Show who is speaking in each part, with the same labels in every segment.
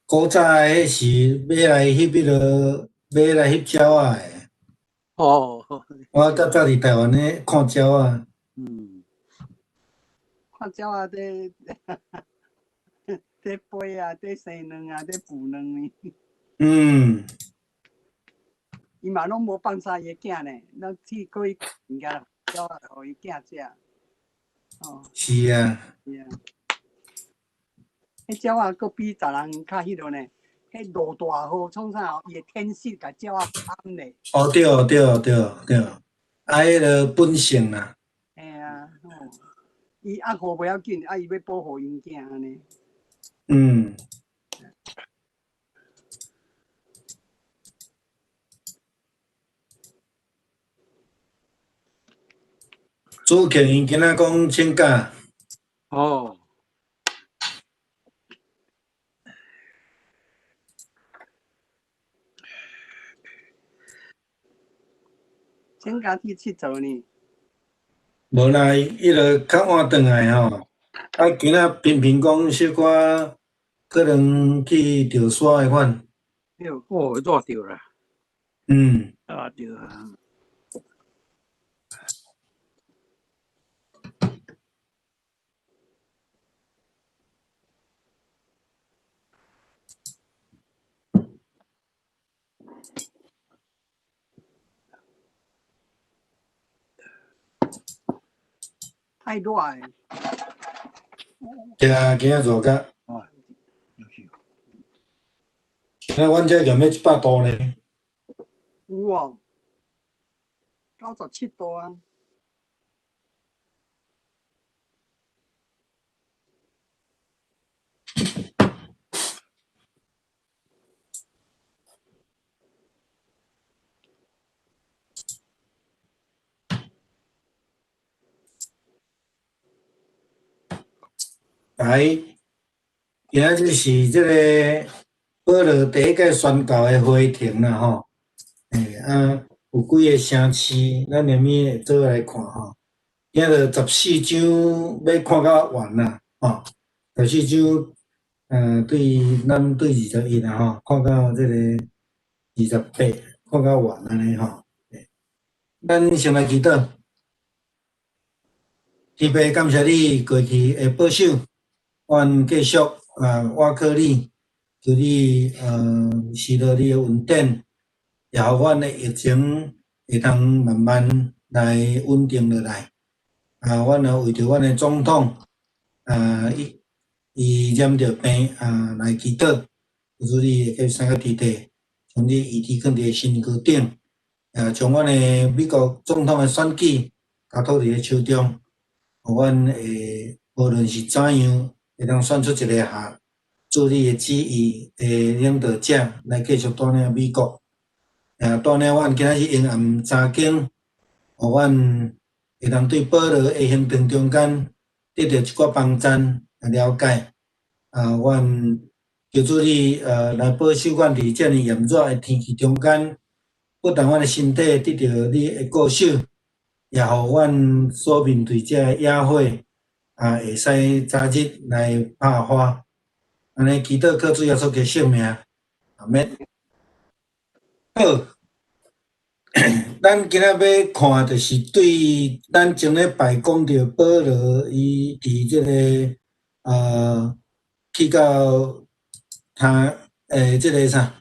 Speaker 1: 古早彼是欲來翕彼落，欲來翕鳥仔的。我較早佇台灣咧看鳥仔。
Speaker 2: 看鳥仔佇佇飛啊，佇生卵啊，佇孵卵呢。伊嘛攏無放生伊的囝呢，攏去過去物件鳥仔，予伊囝食。哦。
Speaker 1: 是啊。
Speaker 2: 是啊。彼鳥仔閣比別人較彼落呢，彼落大雨創啥？伊的天性共鳥仔餡咧。
Speaker 1: 哦，對對對對，啊，彼个本性啦。
Speaker 2: 嘿啊，哦，伊壓雨袂要緊，啊，伊欲保護𪜶囝按呢。
Speaker 1: 主持人今仔講請假。
Speaker 3: 哦。
Speaker 2: 請假去𨑨迌呢？
Speaker 1: 無啦，伊就較晚轉來吼。啊，今仔頻頻講小可可能去著沙的款。
Speaker 2: 對。
Speaker 3: 哦，熱著啦。啊，對啊。
Speaker 2: 太熱欸。
Speaker 1: 對啊，今仔熱甲。今仔阮遮踮咧100度呢。
Speaker 2: 有哦，97度啊。
Speaker 1: 來，今仔日是這个保羅第一屆宣教的回程啦吼。啊，有幾个城市，咱連面會做來看吼。今日14章欲看到完啦，吼。十四章，對咱對21啦吼，看到這个28，看到完按呢吼。咱先來祈禱。天父，感謝你過去的保守，阮繼續啊，倚靠你，求你施落你的恩典，也予阮的疫情會當慢慢來穩定落來。啊，阮也為著阮的總統啊，伊伊染著病啊，來祈禱，求你會繼續三個弟弟，將你遺體囥佇身軀頂，啊，將阮的美國總統的選舉交託佇你手中。予阮會無論是怎樣，會當選出一个合主你的旨意的領導者來繼續帶領美國。啊，帶領阮今仔日黑暗查經，予阮會當對保羅的行程中間得著一寡幫贊來了解。啊，阮求主你來保守阮佇遮爾炎熱的天氣中間，不但阮的身體得著你的顧守，也予阮所面對這个野火，啊，會使早日來拍花。按呢祈禱靠主耶穌的聖名，阿們。好，咱今仔欲看，就是對咱前禮拜講著保羅伊佇這个去到他這个啥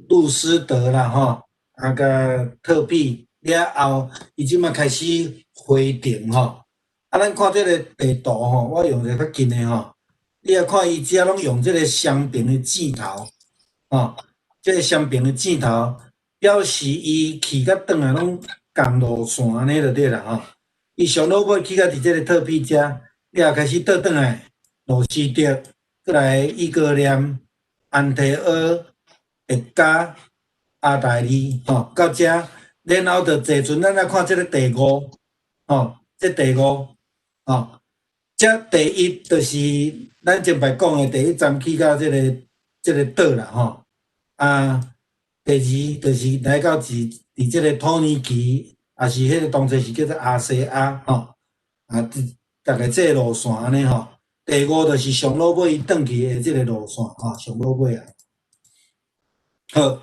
Speaker 1: 路斯德啦吼，啊佮特庇了後，伊這馬開始回程吼。啊，咱看這个地圖吼，我用一个較近的吼，你若看伊遮攏用這个雙平的箭頭，吼，這个雙平的箭頭表示伊去佮轉來攏仝路線按呢就對啦吼。伊上落尾去到佇這个特庇遮，了後開始倒轉來路斯德，閣來以哥念、安提阿、別迦、阿大利，吼，到遮。然後就坐船，咱來看這个第五，吼，這第五，吼，這第一就是咱前擺講的第一站去到這个島啦，吼，啊，第二就是來到佇佇這个土耳其，也是彼个當初是叫做亞細亞，吼，啊，大概這个路線按呢吼，第五就是上落尾伊轉去的這个路線吼，上落尾啊。好，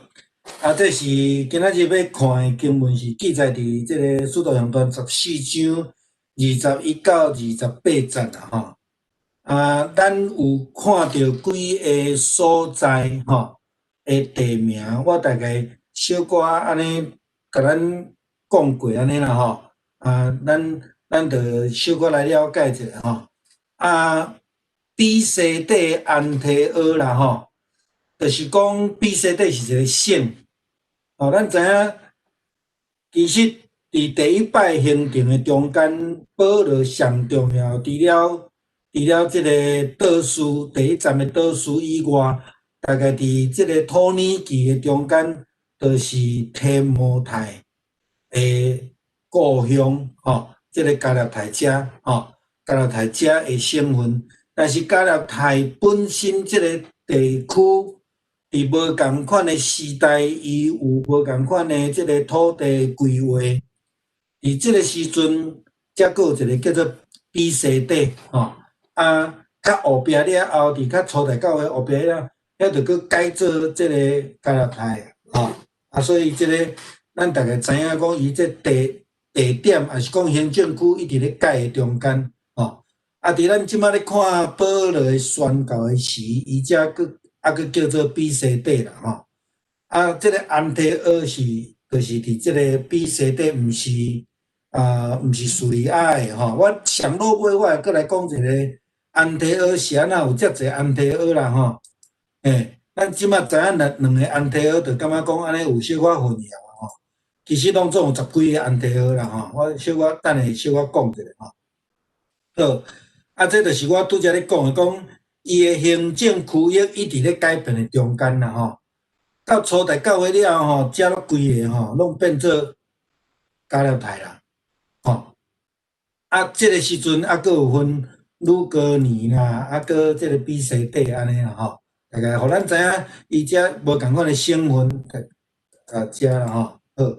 Speaker 1: 啊，這是今仔日欲看的經文是記載佇這个使徒行傳14章21到28節啦吼。啊，咱有看著幾个所在吼的地名，我大概小可按呢共咱講過按呢啦吼。啊，咱著小可來了解一下吼。啊，比西底安提阿啦吼，就是講比西底是一个省。哦，咱知影，其實佇第一擺行程的中間，保羅上重要，除了這个倒斯第一站的倒斯以外，大概佇這个土耳其的中間，就是提摩太的故鄉，吼，這个加勒泰遮，吼，加勒泰遮的省份。但是加勒泰本身這个地區，佇無仝款的時代，伊有無仝款的這个土地規劃。佇這个時陣，才閣有一个叫做比西底，吼，啊，較後壁了後，佇較初代教會後壁了，遐就閣改做這个加勒泰，吼，啊，所以這个咱大概知影講，伊這地點，抑是講行政區一直咧改的中間，吼，啊，佇咱這馬咧看保羅的宣教的時，伊才閣啊閣叫做比西底啦，吼，啊，這个安提阿是，就是佇這个比西底，毋是啊，毋是敘利亞的吼。我上落尾我會閣來講一个安提阿是按怎有遮濟安提阿啦吼。欸，咱這馬知影兩個安提阿，就感覺講按呢有小可混淆吼。其實攏總有十幾个安提阿啦吼。我小可等下小可講一下吼。好，啊，這就是我拄才咧講的，講伊的行政區域一直咧改變的中間啦吼。到初代教會了後吼，遮攏規个吼，攏變做加勒泰啦，吼。啊，這个時陣啊，閣有分呂高尼啦，啊，閣這个比西底按呢啦吼。大概予咱知影，伊遮無仝款的省份，啊，遮啦吼。好，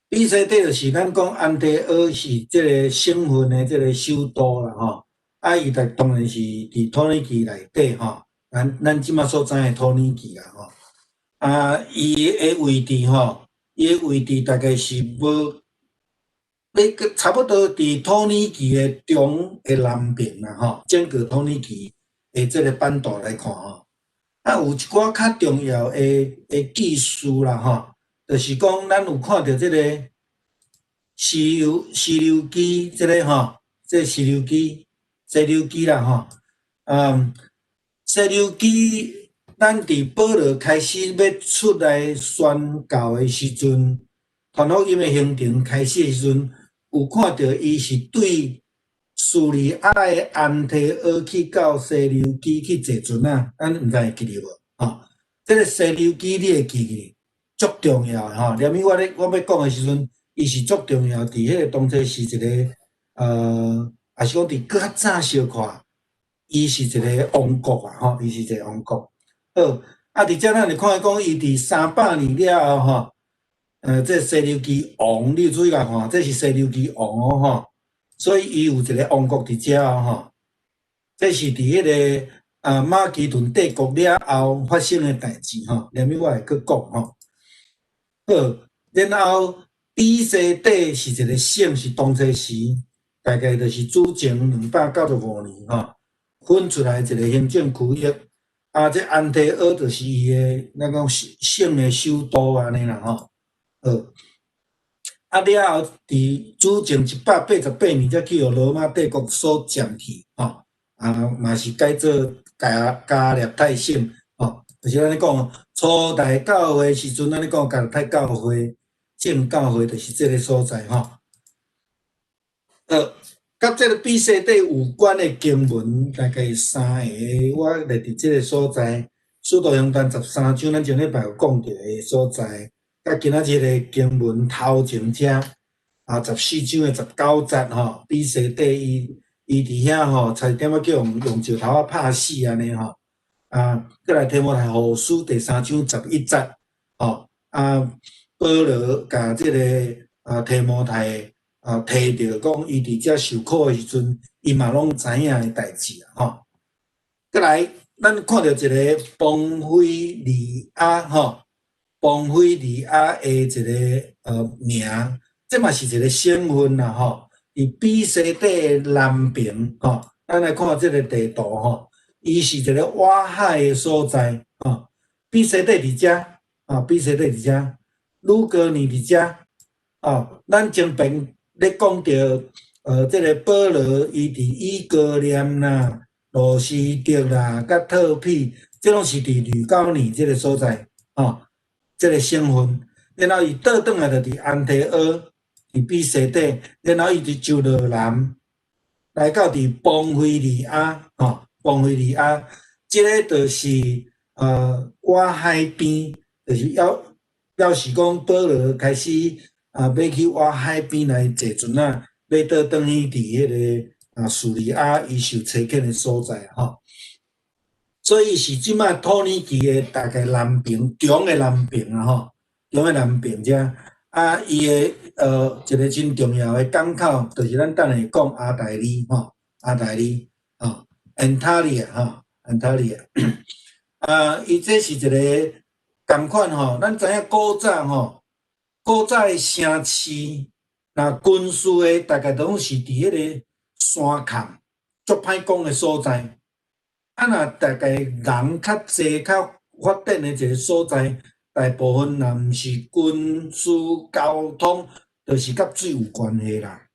Speaker 1: 比西底就是咱講安提阿是這个省份的這个首都啦吼。啊，伊就當然是佇土耳其內底吼。咱這馬所知的土耳其啦吼。啊，伊的位置吼，伊的位置大概是無，欲差不多佇土耳其的中的南邊啦吼。整個土耳其的這个版圖來看吼，啊，有一寡較重要的記事啦吼，就是講咱有看著這个西流基這个吼，這个西流基啦吼，嗯，西流基，咱佇保羅開始欲出來宣教的時陣，傳福音的行程開始的時陣，有看著伊是對敘利亞的安提阿去到西流基去坐船仔，咱毋知會記得無？吼，這个西流基你會記得？足重要的吼。連我欲講的時陣，伊是足重要，佇彼個當初是一个，抑是講佇閣較早小看，伊是一个王國啊，吼，伊是一个王國。好，啊，佇遮咱就看講，伊佇300年了後，吼，這個西流基王，你有注意共看，這是西流基王哦，吼。所以伊有一个王國佇遮哦，吼。這是佇彼个啊馬其頓帝國了後發生的代誌，吼。連尾我會閣講吼。好，然後比西底是一个省，是當初時大概就是主前295年吼，分出來一个行政區域。啊，這安提阿就是伊的咱講省的首都按呢啦吼。好，啊了後，佇主前188年，才去予羅馬帝國所佔去，吼。啊，嘛是改做加勒泰省，吼。就是按呢講，初代教會時陣，按呢講加勒泰教會、正教會就是這个所在，吼。好，佮這个比西底有關的經文，大概三个，我列佇這个所在，使徒行傳13章，咱前禮拜有講著的所在，佮今仔日的經文頭前遮，啊，14章的19節吼，比西底伊佇遐吼，差一點仔叫用石頭仔拍死按呢吼，啊，閣來提摩太後書第3章11節，吼，啊，保羅共這个啊提摩太啊提著講，伊佇遮受苦的時陣，伊嘛攏知影的代誌啊吼。閣來，咱看著一个邦菲利亞吼，邦菲利亞的一个名，這嘛是一个省份啦吼。佇比西底的南爿吼，咱來看這个地圖吼，伊是一个倚海的所在吼。比西底佇遮，啊，比西底佇遮，呂高尼佇遮，哦，咱前爿咧講著，這个保羅伊佇以哥念啦、路司得啦、佮特庇，這攏是佇呂高尼這个所在，吼，這个省份。然後伊倒轉來就佇安提阿，佇比西底，然後伊就落南，來到佇邦菲利亞，吼，邦菲利亞，這个就是倚海邊，就是表表示講保羅開始啊，欲去倚海邊來坐船仔，欲倒轉去佇彼个啊敘利亞伊受差遣的所在吼。所以是這擺土耳其的大概南爿，中的南爿啊吼，中的南爿遮啊，伊的一个真重要的港口，就是咱等下講阿大利吼，阿大利吼，安塔利亞吼，安塔利亞。啊，伊這是一个仝款吼，咱知影古早吼，古早的城市，若軍事的大概攏是佇彼个山崁，足歹講的所在。啊，若大概人較濟、較發展的一个所在，大部分若毋是軍事交通，就是佮水有關係啦。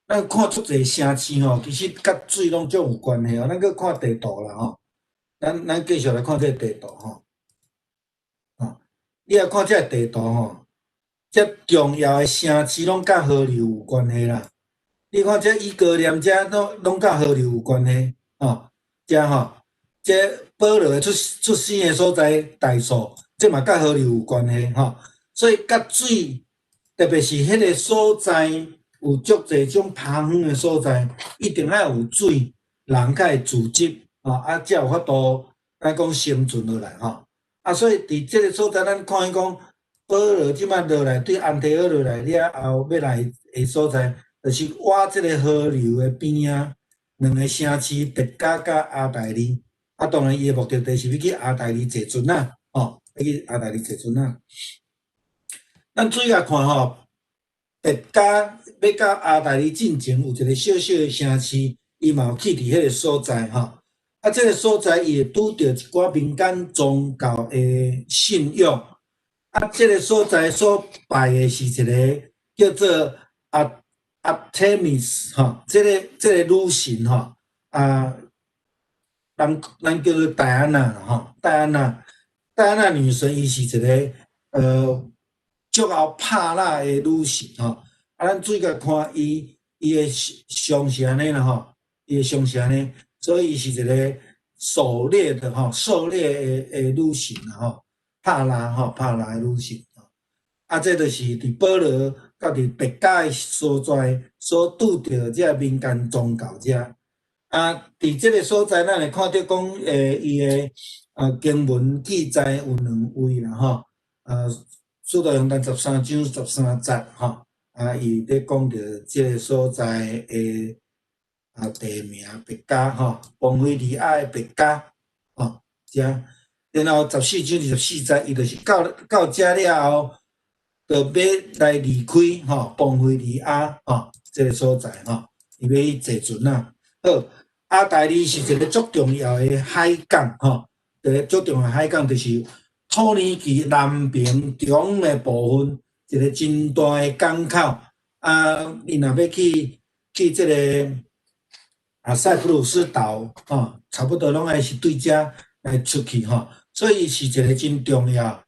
Speaker 1: 咱看足濟城市吼，其實佮水攏足有關係哦。咱閣看地圖啦吼，咱繼續來看這个地圖吼。吼，你若看這个地圖吼，這重要的城市攏佮河流有關係啦。你看這以哥念遮攏攏佮河流有關係吼，遮吼，這保羅出出生的所在大數，這嘛佮河流有關係吼。所以佮水，特別是彼个所在有足濟種芳園的所在，一定愛有水，人較會聚集吼，啊，才有法度咱講生存落來吼。啊，所以佇這个所在，咱看見講保羅這擺落來，對安提阿落來了後，欲來的所在，就是倚這个河流的邊仔，兩个城市別加佮阿大利。啊，當然伊的目的地是欲去阿大利坐船仔，吼，欲去阿大利坐船仔。咱注意來看吼，別加欲到阿大利進前，有一个小小的城市，伊嘛有去佇彼个所在吼。啊，這个所在伊會拄著一寡民間宗教的信仰。啊，這个所在所拜的是一个叫做阿忒彌斯吼，這个女神吼，啊，咱叫做戴安娜吼，戴安娜，戴安娜女神，伊是一个足𠢕拍獵的女神吼。啊，咱注意共看伊，伊的像是按呢啦吼，伊的像是按呢，所以伊是一个狩獵的吼，狩獵的女神啦吼，拍獵吼，拍獵的女神。啊，這就是佇保羅佮佇別加的所在所拄著這民間宗教遮。啊，佇這个所在，咱會看著講，伊的經文記載有兩位啦吼，使徒行傳13章13節吼，啊，伊咧講著這个所在的地名別加吼，邦菲利亞的別加吼，遮，然後14章24節，伊就是到遮了後，就欲來離開吼，邦菲利亞吼，這个所在吼，伊欲去坐船仔。好，阿大利是一个足重要的海港吼，一个足重要的海港就是土耳其南爿中的部分，一个真大的港口。啊，伊若欲去這个塞浦路斯島吼，差不多攏愛是對遮來出去吼，所以是一个真重要。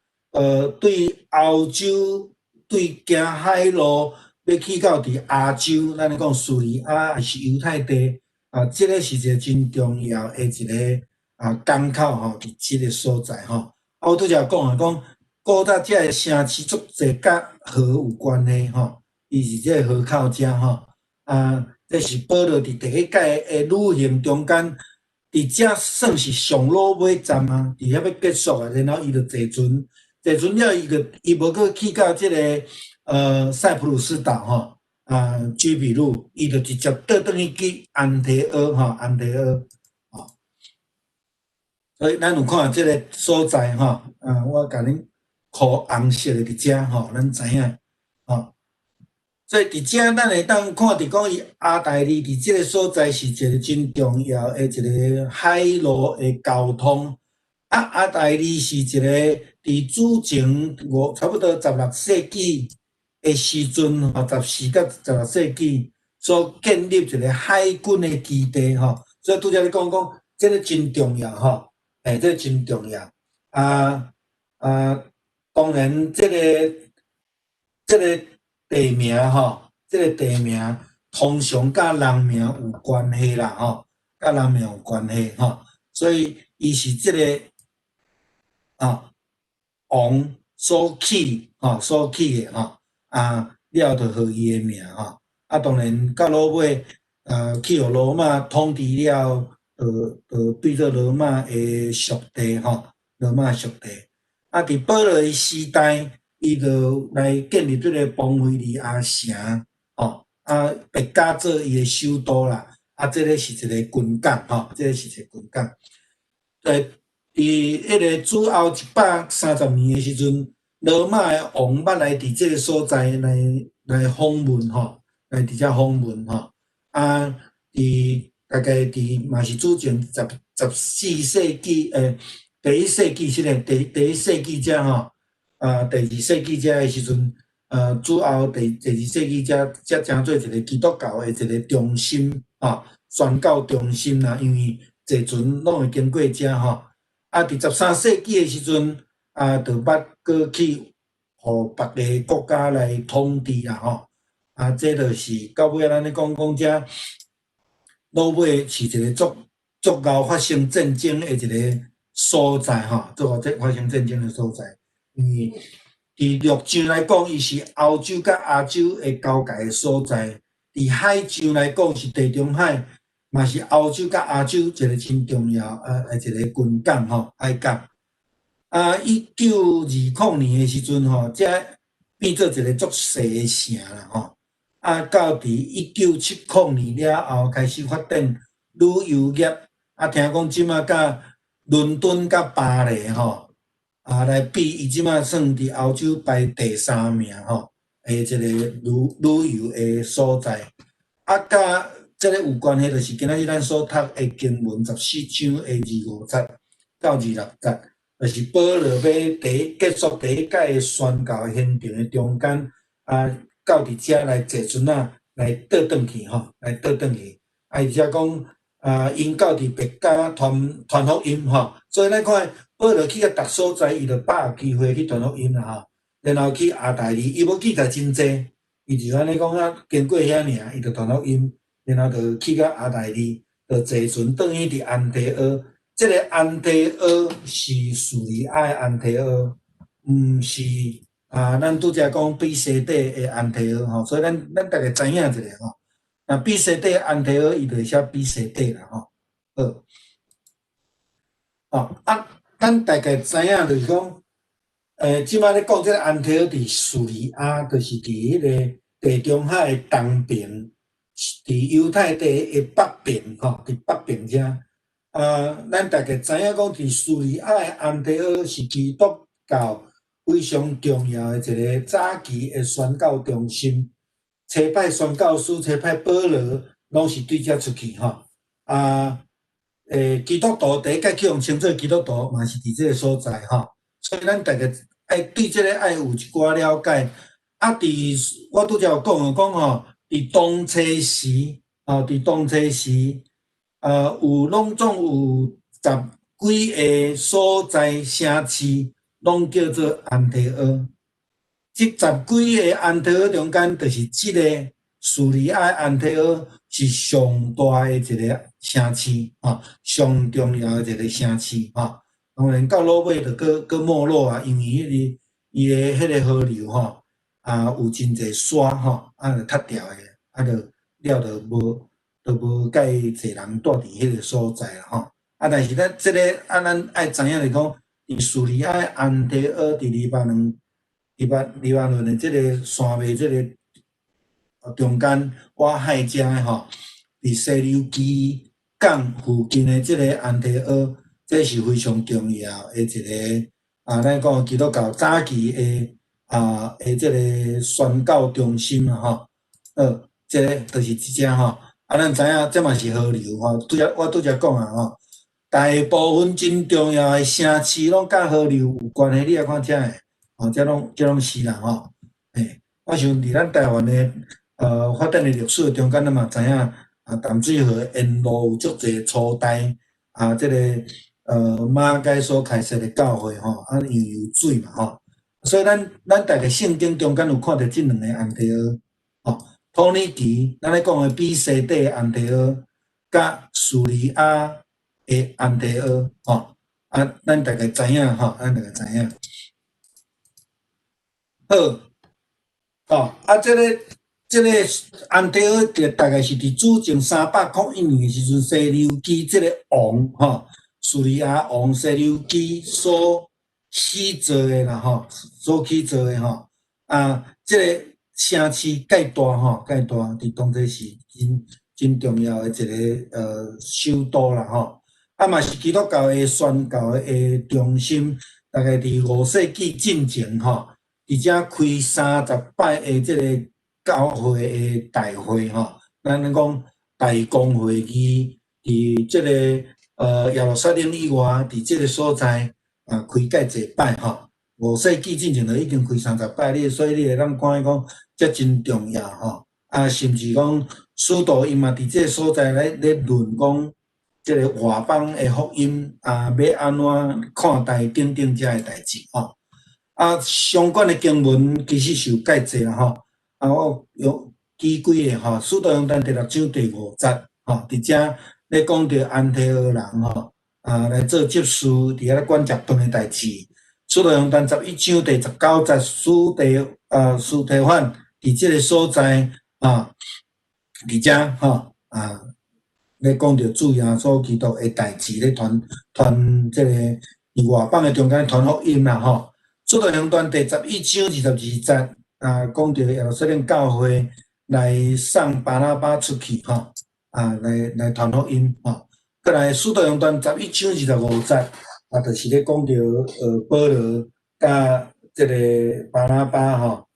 Speaker 1: 對歐洲對行海路欲去到佇亞洲，咱咧講敘利亞抑是猶太地啊，這个是一个真重要的一个港口吼，佇這个所在吼。啊，我拄才講啊，講古早這个城市足濟佮河有關係吼，伊是這个河口遮吼。啊，這是保羅佇第一擺的旅行中間，佇遮算是上落尾站啊，佇遐欲結束啊，然後伊就坐船，坐船了伊就伊無閣去到這个塞浦路斯島吼，啊，居比路，伊就直接倒轉去去安提阿吼，安提阿吼。所以咱有看這个所在吼，啊，我共恁塗紅色的佇遮吼，咱知影吼。所以佇遮咱會當看著講，伊亞大利佇這个所在是一个真重要的一个海路的交通。啊，亞大利是一个佇主前五差不多16世紀的時陣吼，14甲16世紀所建立一个海軍的基地吼。所以拄才咧講講，這个真重要吼，欸，這个真重要。啊啊，當然這個地名吼，這个地名通常佮人名有關係啦吼，佮人名有關係吼，所以伊是這个啊王所起吼，所起的吼，啊了就予伊的名吼，啊當然到落尾，去予羅馬統治了，就變做羅馬的屬地吼，羅馬屬地。啊，佇保羅的時代，伊就來建立這个磅腓利亞城，吼，啊，別加做伊的首都啦。啊，這个是一个軍港，吼，這个是一个軍港。佇彼个主後130年的時陣，羅馬的王捌來佇這个所在來訪問，吼，來佇遮訪問，吼。啊，佇大概佇嘛是主前14世紀，第一世紀是咧，第一世紀遮吼。啊，第二世紀遮的時陣，主後第二世紀遮才成做一个基督教的一个中心，吼，宣教中心啦。因為坐船攏會經過遮吼。啊，佇13世紀的時陣，啊，就捌閣去予別个國家來統治啦，吼。啊，這就是到尾咱咧講講遮，落尾是一个足足𠢕發生戰爭的一个所在，吼，足𠢕這發生戰爭的所在。因為佇陸上來講，伊是歐洲佮亞洲的交界的所在；佇海上來講，是地中海，嘛是歐洲佮亞洲一个真重要啊一个軍港吼，海港。啊，1920年的時陣吼，才變做一个足細的城啦吼。啊，到佇1970年了後，開始發展旅遊業。啊，聽講這馬佮倫敦佮巴黎吼，啊，來比，伊這馬算佇歐洲排第三名吼，的一個旅遊的所在。啊，佮這個有關係，就是今仔日咱所讀的經文14章的25節到26節，就是保羅欲結束第一擺的宣教行程的中間，啊，到佇遮來坐船仔來倒轉去吼，來倒轉去。啊，伊遮講啊，𪜶到佇別家傳傳福音吼，所以咱看保羅去到逐所在，伊就把握機會去傳福音啦吼。然後去亞大利，伊無記載真濟，伊就按呢講啊，經過遐爾，伊就傳福音，然後就去到亞大利，就坐船轉去佇安提阿。這个安提阿是敘利亞的安提阿，毋是啊，咱拄才講彼西底的安提阿吼，所以咱大概知影一下吼。那彼西底安提阿，伊就會寫彼西底啦吼。好，哦啊，咱大概知影就是講，這擺咧講這个安提阿佇敘利亞，就是佇彼个地中海的東邊，佇猶太地的北邊吼，佇北邊遮。啊，咱大概知影講，佇敘利亞的安提阿是基督教非常重要的一个早期的宣教中心。初擺宣教師、初擺保羅，攏是對遮出去吼。啊，基督徒第一擺去予稱做基督徒，嘛是佇這个所在吼。所以咱大家愛對這个愛有一寡了解。啊，佇我拄才有講講吼，佇當初時，吼，佇當初時，有攏總有十幾个所在城市，攏叫做安提阿。這十幾个安提阿中間，就是這个敘利亞安提阿是上大的一个城市，吼，上重要的一个城市，吼。當然到落尾就閣閣沒落啊，因為彼个伊的彼个河流吼，啊有真濟沙吼，啊就塌掉的，啊就了就無。就無介濟人蹛佇彼个所在啦吼。啊，但是咱這个啊，咱愛知影就是講，佇敘利亞的安提阿佇黎巴嫩，黎巴嫩的這个山脈，這个中間倚海遮的吼，佇西流基港附近的這个安提阿，這是非常重要的一个啊，咱講基督教早期的啊的這个宣教中心啊吼。好，這个就是這隻吼。啊，咱知影這嘛是河流吼，拄才我拄才講啊吼，大部分真重要的城市攏佮河流有關係，你來看遮的，吼，這攏是啦吼。嘿，我想佇咱台灣的發展的歷史的中間，咱嘛知影啊，淡水河沿路有足濟初代啊，這个馬偕所開設的教會吼，啊，因為有水嘛吼，所以咱逐个聖經中間有看著這兩个安提阿，吼，土耳其，咱咧講的比西底的安提阿，佮敘利亞的安提阿，吼，啊，咱逐个知影吼，咱逐个知影。好，吼，啊，這个安提阿大概是佇主前301年的時陣，西流基這个王吼，敘利亞王西流基所起造的啦吼，所起造的吼，啊，這个城市蓋大吼，蓋大，佇當地是真真重要的一个首都啦吼，啊嘛是基督教的宣教的中心，大概佇5世紀進前吼，佇遮開30擺的這个教會的大會吼，咱講大公會議，佇這个耶路撒冷以外，佇這个所在啊開蓋濟擺吼。5世紀進前就已經開30擺，你所以你會當看講，這真重要吼。啊，甚至講使徒𪜶嘛佇這个所在來咧論講，這个外邦的福音啊，欲按怎看待等等遮的代誌吼。啊，相關的經文其實是有蓋濟啦吼。啊，我用舉幾个吼，使徒行傳第六章第五節吼，佇遮咧講著安提阿人吼，啊來做執事，佇遐咧管食飯的代誌。使徒行傳11章第19節，司提反佇這个所在啊，佇遮吼啊，咧講著主耶穌基督的代誌，咧傳傳這个佇外邦的中間傳福音啦吼。使徒行傳第11章22節啊，講著耶路撒冷教會來送巴拿巴出去吼，啊來傳福音吼。閣來使徒行傳十一章25節。啊，就是咧講著保羅佮這个巴拿巴吼，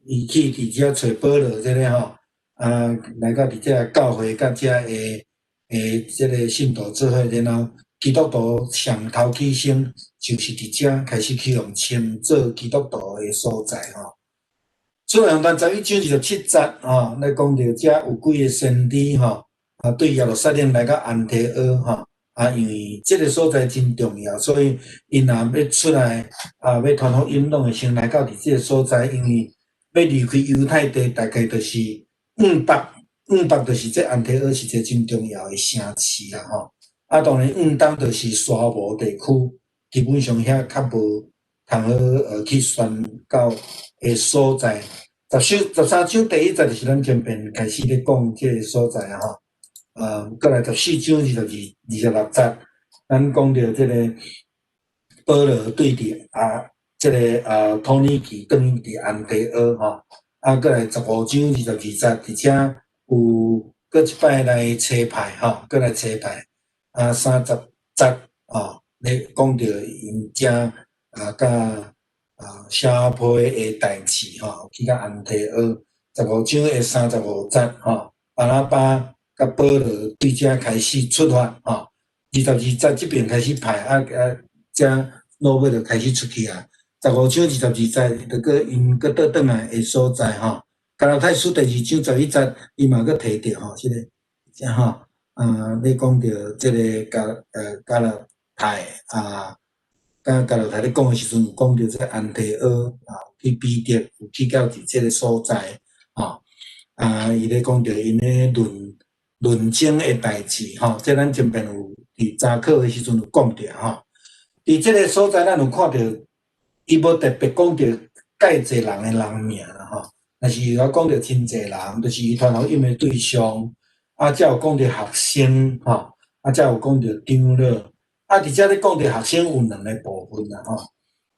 Speaker 1: 伊去佇遮揣保羅這个吼，啊，來到佇遮教會佮遮的這个信徒做伙，然後基督徒上頭起先就是佇遮開始去予稱做基督徒的所在吼。使徒行傳11章27節吼，咧講著遮有幾个先知吼，啊，對耶路撒冷來到安提阿吼。啊，因為這个所在真重要，所以𪜶若欲出來啊，欲傳福音，攏會先來到佇這个所在，因為欲離開猶太地，大概就是往北，往北就是這安提阿是一个真重要的城市啦吼。啊，當然往東就是沙漠地區，基本上遐較無通好去宣教的所在。13章第1節就是咱前面開始咧講這个所在啊吼。閣來14章22、26節，咱講著這个保羅對佇啊，這个啊土耳其轉去佇安提阿吼，啊，閣來15章22節，佇遮有閣一擺來差派吼，閣來差派，啊，30節吼，咧講著𪜶遮啊，佮啊寫批的代誌吼，去到安提阿，15章的35節吼，巴拿巴佮保羅對遮開始出發吼，22節這邊開始派啊啊，遮落尾就開始出去啊。15章22節，就閣𪜶閣倒轉來的所在吼。加拉太書第2章11節，伊嘛閣提著吼，這个遮吼啊，咧講著這个加拉太啊，佮加拉太咧講的時陣，有講著這个安提阿啊，去彼得有去到佇這个所在吼，啊，伊咧講著𪜶咧論證的代誌吼，這咱前面有佇早課的時陣有講著吼。佇這个所在，咱有看著伊無特別講著蓋濟人的人名啦吼，但是有講著真濟人，就是伊傳福音的對象，啊，才有講著學生吼，啊，才有講著長老，啊，佇遮咧講著學生有兩个部分啦吼。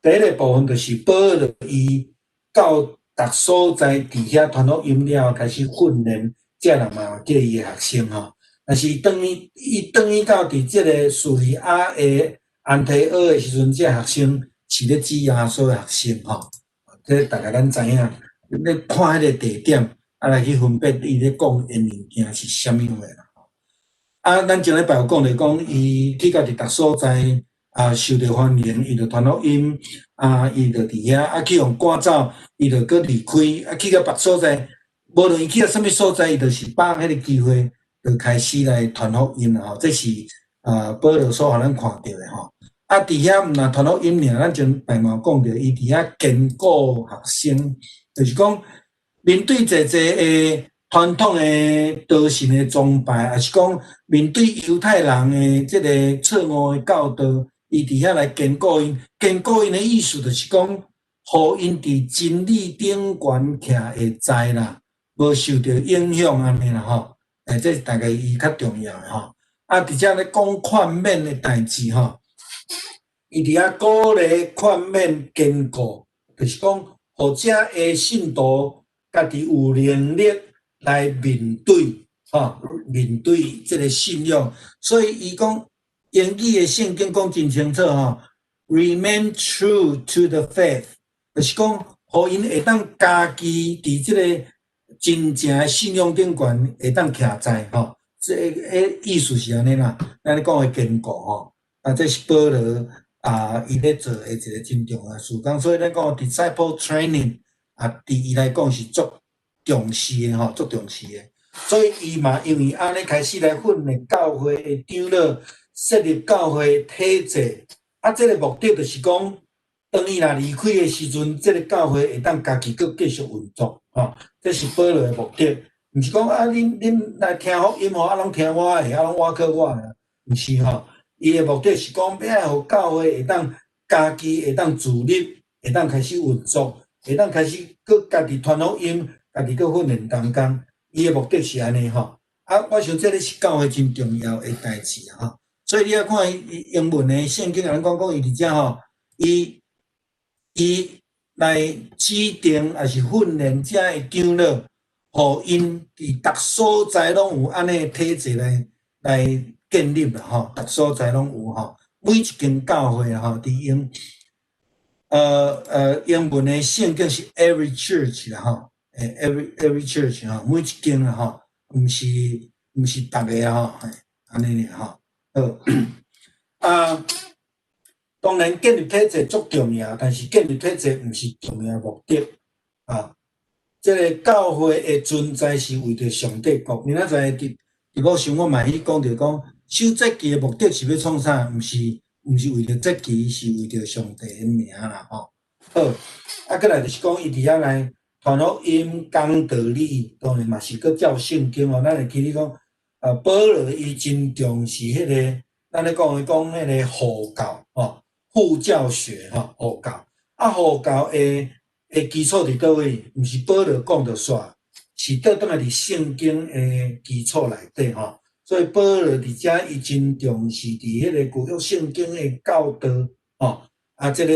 Speaker 1: 第一个部分就是保羅伊到逐所在佇遐傳福音了後，開始訓練，這人嘛叫伊的學生吼。但是當伊轉去到佇這個敘利亞的安提阿的時陣，這學生是咧指耶穌的學生吼。這大概咱知影，你看彼個地點，啊來去分別伊咧講的物件是啥物話啦。啊，咱前禮拜有講著講，伊去到佇逐所在啊，受著歡迎，伊就傳福音，啊，伊就佇遐，啊，去予趕走，伊就閣離開，啊，去到別所在，無論伊去到啥物所在，伊就是把握彼個機會，就開始來傳福音啦吼。這是啊，保羅所予咱看著的吼。啊，佇遐毋但傳福音爾，咱前擺嘛有講著，伊佇遐堅固學生，就是講面對濟濟的傳統的多神的崇拜，抑是講面對猶太人的這個錯誤的教導，伊佇遐來堅固𪜶。堅固𪜶的意思就是講，予𪜶佇真理頂懸徛會知啦，無受著影響按呢啦吼。欸，這是大概伊較重要的吼。啊，佇遮咧講勸勉的代誌吼，伊佇遐鼓勵、勸勉、堅固，就是講，予遮的信徒家己有能力來面對，吼，面對這個信仰。所以伊講英語的聖經講真清楚吼，remain true to the faith，就是講，予𪜶會當家己佇這個真正的信仰頂懸會當徛在吼。這個意思是按呢啦，咱咧講的堅固吼，啊，這是保羅啊，伊咧做的一個真重要事工，所以咱講 disciple training 啊，佇伊來講是足重視的吼，足重視的。所以伊嘛因為按呢開始來訓練教會的長老，設立教會體制，啊，這個目的就是講，當伊若離開的時陣，這個教會會當家己閣繼續運作，吼，這是保羅的目的。毋是講啊，恁來聽福音吼，啊，攏聽我的，啊，攏倚靠我的，毋是吼。伊的目的是講，欲予教會會當家己會當自立，會當開始運作，會當開始閣家己傳福音，家己閣訓練同工。伊的目的是按呢吼。啊，我想這个是教會真重要的代誌吼。所以你愛看伊英文的聖經，咱講講伊佇遮吼，伊來指定抑是訓練遮的長老，予𪜶佇逐所在攏有按呢體制來建立啦吼，逐所在攏有吼，每一間教會吼，佇英文的聖經是 every church 啦吼，every church 吼，每一間啦吼，毋是逐个吼，按呢爾吼。好，啊，當然建立體制足重要，但是建立體制毋是重要目的啊。這个教會的存在是為著上帝國。明仔載佇某想我嘛去講著講，守節期的目的是欲創啥？毋是為著節期，是為著上帝的名啦吼。好，啊，閣來就是講，伊佇遐來傳福音、講道理，當然嘛是閣照聖經哦。咱會記得講，啊，保羅伊真重視彼個，咱咧講的講彼個護教吼，護教學吼，護教。啊，護教的基礎佇佗位？毋是保羅講就煞，是倒轉來佇聖經的基礎內底吼。所以保羅佇遮伊真重視佇彼個舊約聖經的教導吼。啊，這個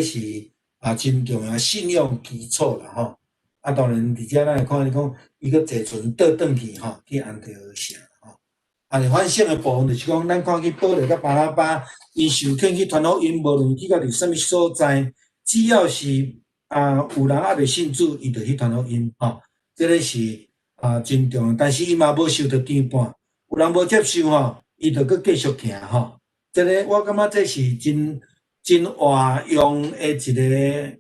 Speaker 1: 是啊真重要信仰基礎啦吼。啊，當然佇遮咱會看見講，伊閣坐船倒轉去吼，去安提阿城吼。啊，反省的部分就是講，咱看見保羅佮巴拿巴，𪜶受遣去傳福音，無論去到佇啥物所在，只要是啊有人猶未信主，伊就去傳福音吼。這个是啊真重要，但是伊嘛無受著牽絆，有人無接受吼，伊就閣繼續行吼。這个我感覺這是真真活用的一个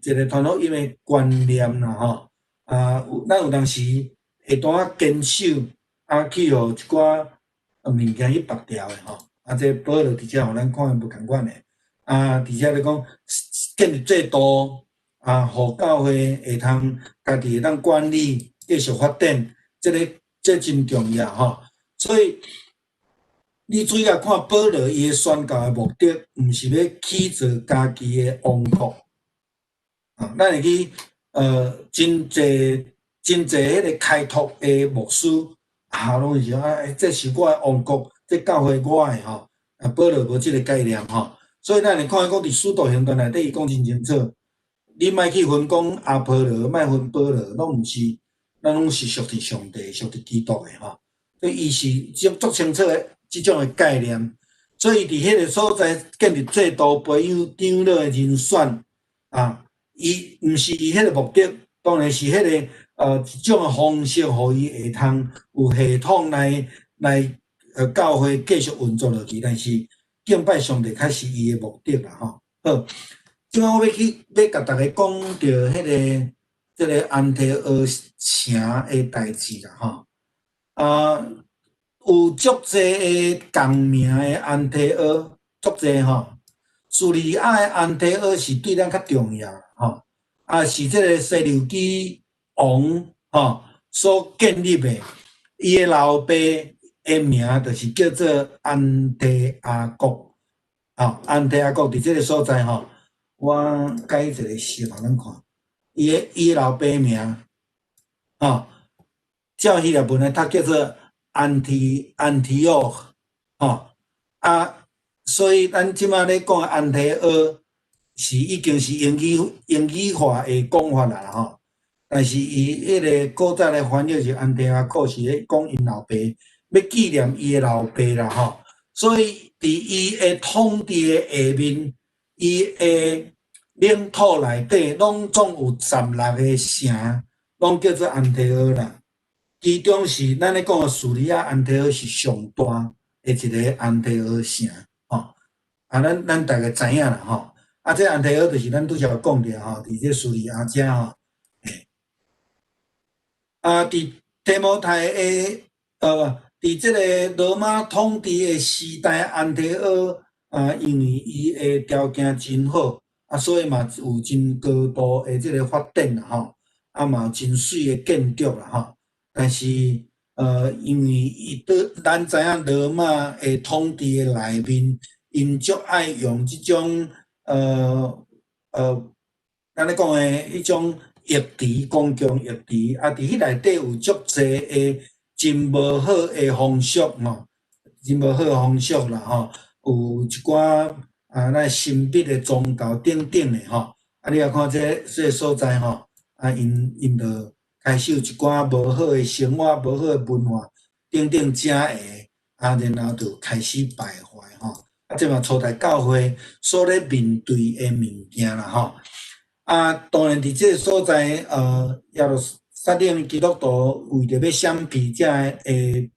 Speaker 1: 一个傳福音的觀念啦吼。啊，有咱有當時會當仔堅守，啊，去予一寡物件去縛牢的吼。啊，這保羅佇遮予咱看無仝款的。啊，佇遮咧講建立制度，啊，予教會會通家己會當管理，繼續發展，這个這真重要吼。所以你注意來看保羅伊的宣教的目的，毋是欲起造家己的王國。啊，咱會記真濟真濟彼个開拓的牧師，啊，攏是啊，這是我的王國，這教會我的吼。啊，保羅無這个概念吼。所以咱會看講佇使徒行傳內底，伊講真清楚，你莫去分講阿波羅，莫分保羅，攏毋是，咱攏是屬佇上帝、屬佇基督的吼。所以伊是足足清楚的這種的概念。所以佇彼个所在建立制度、培養長老的人選啊，伊毋是伊彼个目的，當然是彼个一種的方式，予伊會通有系統來教會繼續運作落去。但是敬拜上帝較是伊的目的啦吼。好，這擺我欲去欲共逐家講著彼个這个安提阿城的代誌啦吼。啊，有足濟的仝名的安提阿，足濟吼。敘利亞的安提阿是對咱較重要吼，啊是這个西流基王吼所建立的，伊的老爸的名就是叫做安提阿國，吼，安提阿國佇這个所在吼，我改一个色予咱看，伊的老爸名，吼，照希臘文來讀叫做安提約，吼，啊，所以咱這馬咧講安提阿是已經是英語化的講法啦吼，但是伊彼个古早的翻譯是安提阿國，是咧講𪜶老爸，欲紀念伊的老爸啦吼，所以佇伊的統治的下面，伊的領土內底攏總有16個城，攏叫做安提阿啦。其中是咱咧講的敘利亞安提阿是上大的一个安提阿城，吼。啊，咱大概知影啦，吼。啊，這安提阿就是咱拄才有講著吼，佇這敘利亞遮吼。啊，佇提摩太的，佇這个羅馬統治的時代，安提阿啊，因為伊的條件真好，啊，所以嘛有真高度的這个發展啦，吼。啊，嘛有真媠的建築啦，吼。但是，因為伊對咱知影羅馬的統治的內面，𪜶足愛用這種咱咧講的彼種浴池，公共浴池，啊，佇彼內底有足濟的真無好的風俗吼，真無好的風俗啦吼，有一寡啊，咱神秘的宗教等等的吼，啊，你若看這个所在吼，啊，𪜶就開始有一寡無好的生活、無好的文化等等遮的，啊，然後就開始敗壞吼。啊，這嘛初代教會所咧面對的物件啦吼。啊，當然佇這个所在，耶路撒冷基督徒為著欲閃避遮的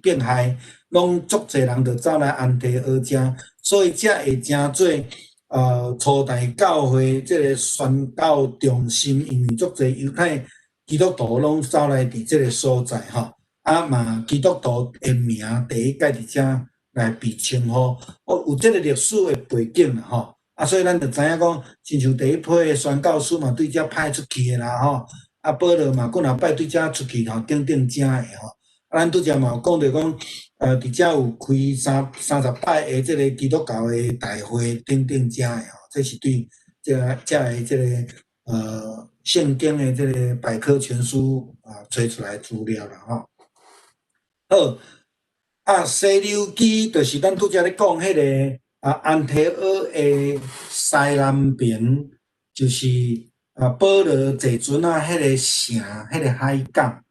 Speaker 1: 變害，攏足濟人就走來安提阿遮，所以才會成做初代教會這个宣教中心，因為足濟猶太基督徒攏走來佇這个所在吼，啊嘛基督徒的名第一擺佇遮來被稱呼，哦，有這个歷史的背景啦吼，啊，所以咱就知影講，親像第一批的宣教師嘛對遮派出去的啦吼，啊，保羅嘛幾若擺對遮出去吼，等等遮的吼，啊，咱拄才嘛有講著講，佇遮有開30擺的這个基督教的大會等等遮的吼，這是對遮的這个聖經的這个百科全書啊，揣出來資料啦吼。好，啊，西流基就是咱拄才咧講彼个啊，安提阿的西南邊，就是啊，保羅坐船仔彼个城，彼个海港。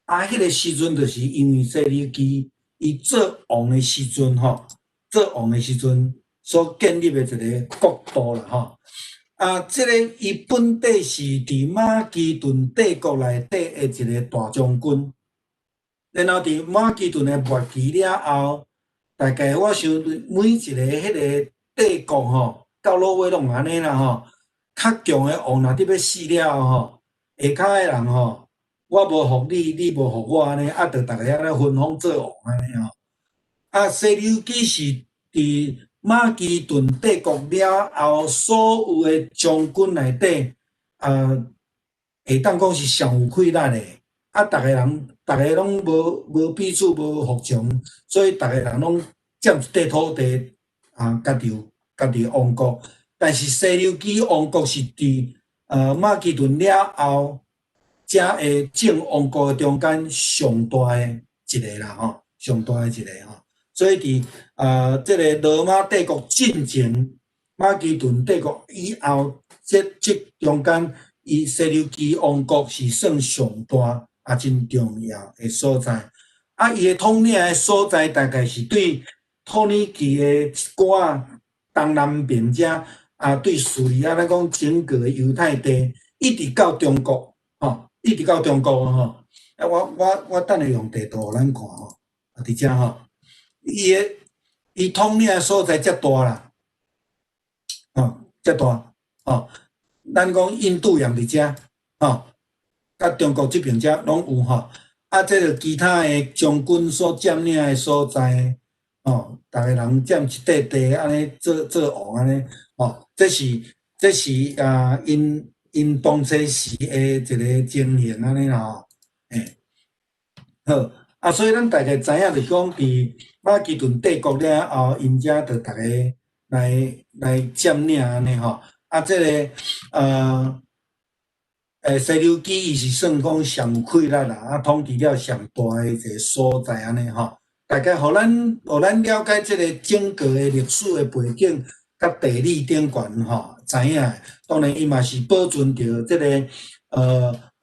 Speaker 1: 啊，彼个時陣就是因為西流基伊做王的時陣吼，做王的時陣所建立的一个國度啦吼。啊，這个伊本底是佇馬其頓帝國內底的一个大將軍，然後佇馬其頓的末期了後，大概我想每一个彼个帝國吼，到落尾攏按呢啦吼，較強的王若佇欲死了後吼，下跤的人吼，我無服你，你無服我按呢，啊，就逐家按呢分封做王按呢吼。啊，西流基是佇馬其頓帝國了後，所有的將軍內底，會當講是上有氣力的。啊，逐个人，逐个攏無彼此無服從，所以逐个人攏佔一塊土地，啊，家己王國。但是西流基王國是佇馬其頓了後，才會眾王國中間上大的一个啦吼，上大的一個吼。所以佇這个羅馬帝國進前，馬其頓帝國以後，這中間，伊西琉基王國是算上大也真重要的所在。啊，伊的統領的所在大概是對土耳其的一寡東南邊遮，啊，對敘利亞咱講整個的猶太地，一直到中國，吼，一直到中國吼。啊，我等下用地圖予咱看吼，啊，佇遮吼，伊統領的所在遮大啦，吼，遮大，吼，咱講印度洋佇遮，吼，佮中國這邊遮攏有吼。啊，這個其他的將軍所佔領的所在，吼，逐个人佔一塊地，按呢做做王按呢，吼，這是啊，𪜶當初時的一個情形按呢啦吼，欸，好，啊，所以咱大概知影就是講，佇馬其頓帝國了後，𪜶遮就逐个來佔領按呢吼，啊，這個西琉基伊是算講上有氣力啦，啊，統治了上大的一個所在按呢吼。大概予咱了解這個整個的歷史的背景佮地理頂懸吼，知影。當然，伊嘛是保存著這個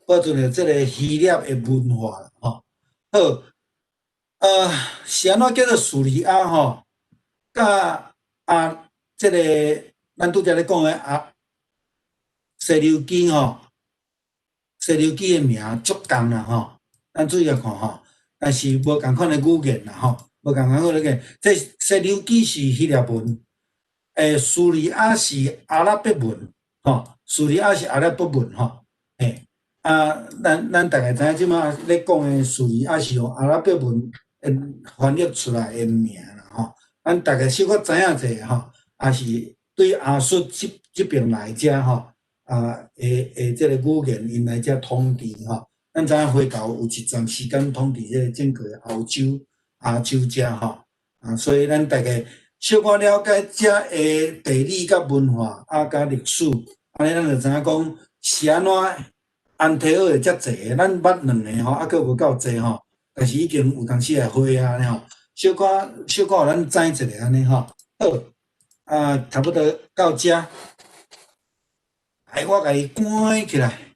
Speaker 1: 保存著這個希臘的文化吼。好，是按怎叫做敘利亞吼？佮啊，這個咱拄才咧講的啊，西琉基吼。西琉基的名足仝啦吼，咱注意來看吼，但是無仝款的語言啦吼，無仝款的語言。這西琉基是希臘文，敘利亞是阿拉伯文，吼，敘利亞是阿拉伯文吼，欸，啊，咱大概知影這馬咧講的敘利亞是用阿拉伯文翻譯出來的名啦吼，咱大概小可知影者吼，也是對亞述這邊來遮吼。啊，會這個語言𪜶來遮統治吼，咱知影回教有一陣時間統治這個整個歐洲、亞洲遮吼，啊，所以咱大概小可了解遮的地理佮文化啊，佮歷史，按呢咱就知影講是按怎安提阿會遮濟，咱捌兩个吼，啊，閣無夠濟吼，但是已經有當時會花啊吼，小可小可予咱知一下按呢吼，好，啊，差不多到遮。來，我共伊關起來。